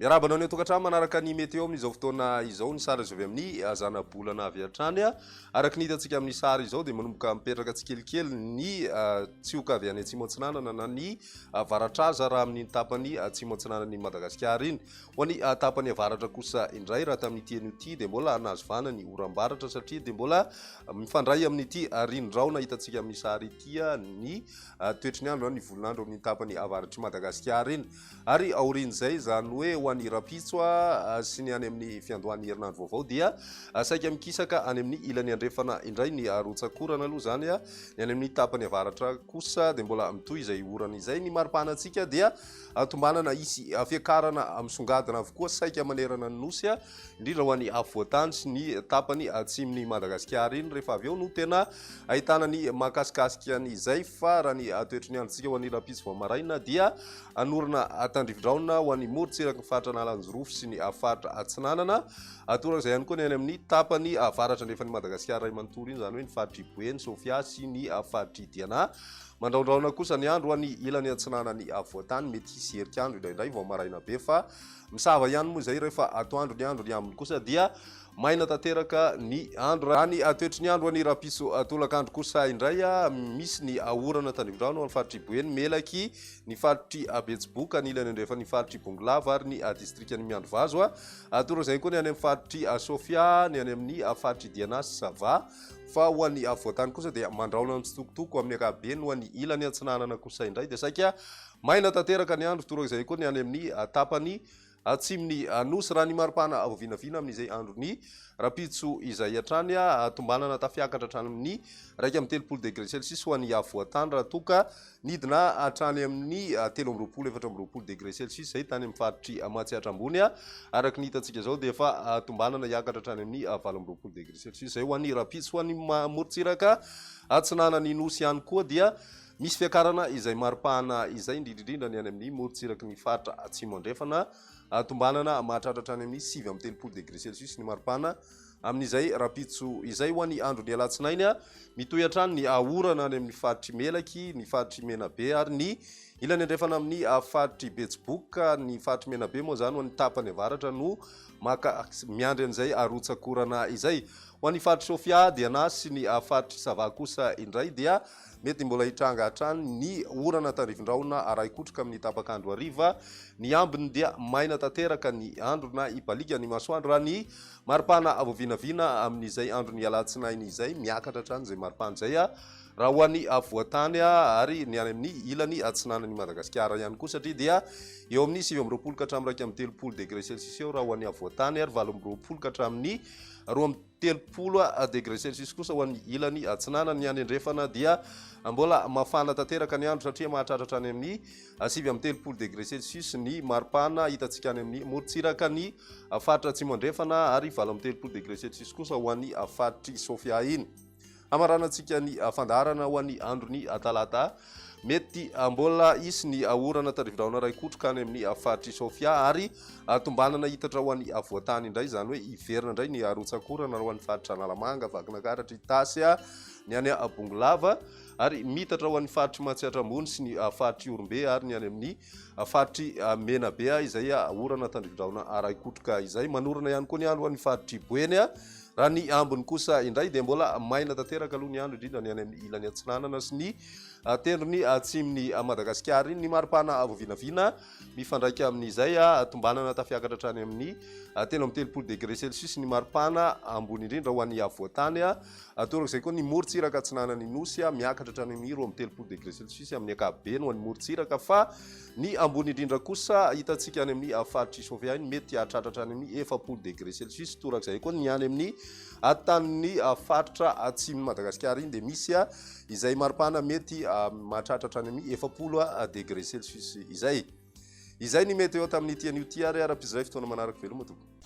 Miarahaba anao any an-tokantrano manaraka ny météo amin'izao fotoana izao. Ny sary azo avy amin'ny zanabolana avy hatrany. Araka ny hitantsika amin'ny sary izao dia manomboka mipetraka tsikelikely ny tsioka avy any atsimo atsinanana na ny varatraza raha amin'iny tapany atsimo atsinanan'i Madagasikara iny. Ho an'ny tapany avaratra kosa indray raha tamin'ity anio ity dia mbola nahazo vahana ny oram-baratra satria dia mbola mifandray amin'ity rindrin-drahona hitantsika amin'ny sary ity ny toetry ny andro na ny volon'andro amin'ny tapany avaratr'i Madagasikara iny. Ary aorian'izay, izany hoe ho an'ny rahampitso sy ny any amin'ny fiandohan'ny herinandro vaovao dia saika mikisaka any amin'ny ilany andrefana indray ny rotsak'orana aloha izany. Ny any amin'ny tapany avaratra kosa dia mbola mitohy izay orana izay. Ny mari-pahanantsika dia tombanana hisy fiakarana misongadina avokoa saika manerana ny Nosy, indrindra ho an'ny afovoan-tany sy ny tapany atsimon'i Madagasikara iny. Rehefa avy eo no tena ahitana ny mahakasikasika an'izay fa raha ny toetry ny androntsika ho an'ny rahampitso vao maraina dia Hanorina tandrifindrahona ho an'ny morontsiraky ny faritra Analanjirofo sy ny faritra Atsinanana. Torak'izay ihany koa ny any amin'ny tapany avaratra andrefan'i Madagasikara iray manontolo iny, izany hoe ny faritr'i Boeny, Sofia sy ny faritr'i Diana. Mandrahondrahona kosa ny andro ho an'ny ilany atsinanan'ny afovoan-tany, mety hisy herik'andro indraindray vao maraina be fa misava ihany moa izay rehefa atoandro ny andro, ny ambiny kosa dia Maina tanteraka ny andro. Raha ny toetry ny andro any rahampitso tolakandro kosa indray, misy ny orana tandrifindrano any faritr'i Boeny, Melaky, ny faritr'i Betsiboka, ny ilany andrefan'ny faritr'i Bongolava ary ny distrikan'i Miandrivazo. Torak'izay ihany koa ny any amin'ny faritr'i Sofia, ny any amin'ny faritr'i Diana sy Sava. Fa ho an'ny afovoan-tany kosa dia mandrahona mitsitokotoko amin'ny ankapobeny. Ho an'ny ilany atsinanana kosa indray dia saika maina tanteraka ny andro. Torak'izay ihany koa ny any amin'ny tapany Atsimon'ny Nosy, raha ny maripana vao vinavina amin'izay andron'ny rahampitso izay hatrany, tombanana tafiakatra hatrany amin'ny 31 degré celsius ho an'ny afovoan-tany raha toa ka nidina hatrany amin'ny 23, 24 degré celsius izay tany amin'ny faritr'i Matsiatra Ambony. Araka ny hitantsika izao dia efa tombanana hiakatra hatrany amin'ny 28 degré celsius izay ho an'ny rahampitso. Ho an'ny morontsiraka atsinanan'ny Nosy ihany koa dia Misy fiakarana izay maripana izay, indrindra indrindra ny any amin'ny morontsiraky ny faritra Atsimo Andrefana. Tombanana mahatratra hatrany amin'ny 39 degré celsius ny maripana amin'izay rahampitso izay. Ho an'ny andron'ny alatsinainy, mitohy hatrany ny orana any amin'ny faritr'i Melaky, ny faritr'i Menabe ary ny ilany andrefana amin'ny faritr'i Betsiboka. Ny faritr'i Menabe moa izany ho an'ny tapany avaratra no maka miandry an'izay rotsak'orana izay. Ho an'ny faritr'i Sofia, Diana sy ny faritr'i Sava kosa indray dia Mety mbola hitranga hatrany ny orana tandrifin-drahona arahi-kotroka amin'ny tapak'andro hariva. Ny ambiny dia maina tanteraka ny andro na hibaliaka ny masoandro raha ny maripana voavinavina amin'izay andron'ny alatsinainy izay. Miakatra hatrany izay maripana izay raha ho an'ny afovoan-tany ary ny any amin'ny ilany atsinanan'i Madagasikara ihany koa satria dia eo amin'ny 29 ka hatramin'ny 31 degré celsius eo raha ho an'ny afovoan-tany ary 28 ka hatramin'ny 32 degré celsius kosa ho an'ny ilany atsinanana. Ny any andrefana dia mbola mafana tanteraka ny andro satria mahatratra hatrany amin'ny 39 degré celsius ny maripana hitantsika any amin'ny morontsiraka ny faritra atsimo andrefana ary 38 degré celsius kosa ho an'ny faritr'i Sofia iny. Hamaranantsika ny fandaharana ho an'ny andron'ny talata. Mety mbola hisy ny orana tandrifindrahona iray kotroka any amin'ny faritr'i Sofia ary tombanana hitatra ho an'ny afovoan-tany indray, izany hoe hiverina indray ny rotsak'orana ho an'ny faritra Analamanga, Vakinankaratra, Itasy, ny any Bongolava ary mitatra ho an'ny faritr'i Matsiatra Ambony sy ny faritr'i Ihorombe ary ny any amin'ny faritr'i Menabe izay orana tandrifindrahona iray kotroka izay. Manorana ihany koa ny andro ho an'ny faritr'i Boeny. Raha ny ambiny kosa indray dia mbola maina tanteraka aloha ny andro, indrindra ny any amin'ny ilany atsinanana sy ny tendrony atsimon'i Madagasikara iny. Ny maripana avo vinavina mifandraika amin'izay, tombanana tafiakatra hatrany amin'ny 33 degré celsius ny maripana ambony indrindra ho an'ny afovoan-tany. Torak'izay koa ny morontsiraka atsinanan'ny Nosy, miakatra hatrany amin'ny 32 degré celsius amin'ny ankapobeny ho an'ny morontsiraka fa Ny ambony indrindra kosa hitantsika any amin'ny faritr'i Sofia iny mety hahatratra hatrany amin'ny 40 degré celsius. Torak'izay koa ny any amin'ny tanin'ny faritra atsimon'i Madagasikara iny dia misy izay maripana mety mahatratra hatrany amin'ny 40 degré celsius izay. Izay ny météo tamin'ity anio ity ary ara-pizay fotoana manaraka veloma tompoko.